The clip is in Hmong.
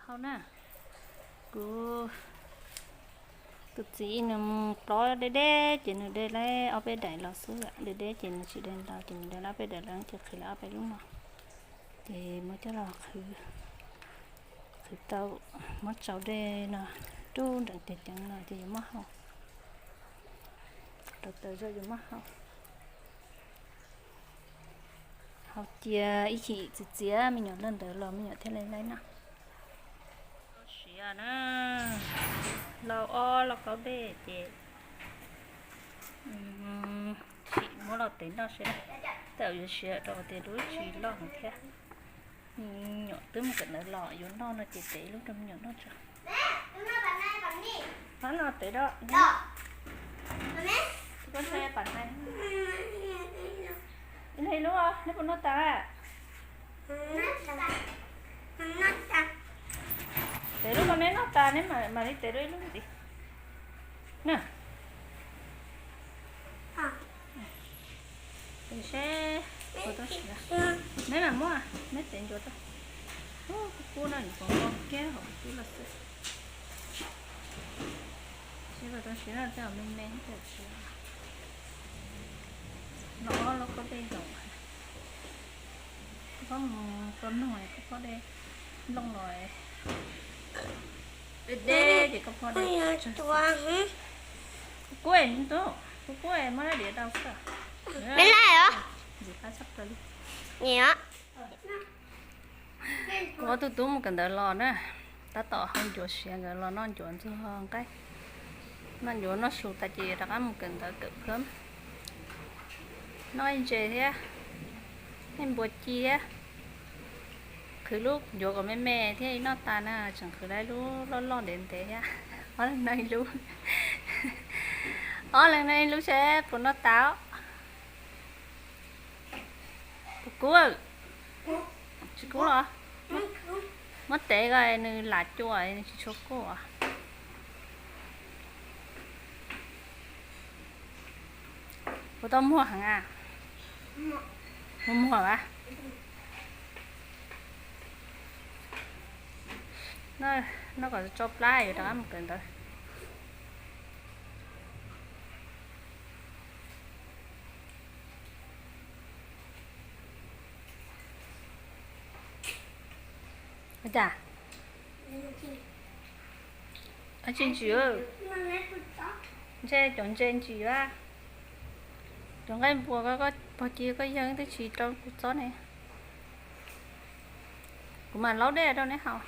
Hau na, kuv, kuv txiv nws plob deb deb ces nws de lawm ob peb daim los xwb, deb deb ces nws tsis de ntau ces nws de lawm ob peb daim los ces qhwv lawm ob peb lub no. Ces muab coj los qhwv, qhwv tau, muab tsau dej no rub nram tiag ceev no ces yuav muab hau, rau taws zog yuav muab hau. Hau cia ib chim txiv txiav me nyuam lawm ntawd los me nyuam thiaj li laib noj. Siav na, lau ob lauj kaub dej ces sim muab los tev noj seb, tej zaum yuav siav rau tias lub tsis loj heev thiab. Me nyuam twb mus kawm ntawv los yuav noj no ces tev ib lub rau me nyuam noj tso. Pab no tev rau, koj ntshai pam hais. Ib lub, neb puas noj tas? Tev lub rau neb noj tas neb mam li tev rau ib lub ntxiv na. Seb, neb mam muab, neb tev ncuav tau. Kub kub no nyuam qhuav nqo kiag hauv kub los xwb. Seb puas tau siav no, tej zaum me me thiab tsis siav. Los lauj kaub dej zaum, koj mus tua noog koj pob dej nplooj los deb deb ces koj pob dej. Kub kub, kub kub, muab lab diav rau xwb. Me laj os. Ntxim qab tshaj plaws li. Kuv ob tug tub mus kawm ntawv los na, tab tom hau ncuav siav nkawd los noj ncuav ntxuag nqaij. Noj ncuav noj su tas ces rov qab mus kawm ntawv kawm phab. Noj ntses thiab, noj npua ci thiab. Qhwv lub ncuav kom me me thiab, ib noj tas na tseem qhwv lawm ib lub loj loj ntev ntev thiab. Ob leeg noj ib lub, ob leeg noj ib lub seb puas noj tas. Kub kub, tsis kub los? Muab tev ko nws lam cua nws tsis tshua kub. Puas tau muag heev a? Muag muag a. Noj kom tsau plab yuav rov qab mus kawm ntawv. Ua cas? Tsis ntsim, ntshe cov ntses ntsim a. Cov nqaij npua ko pog ci koj yawg twb tsis rau kuv txob ne. Kuv mam laub dej rau neb haus.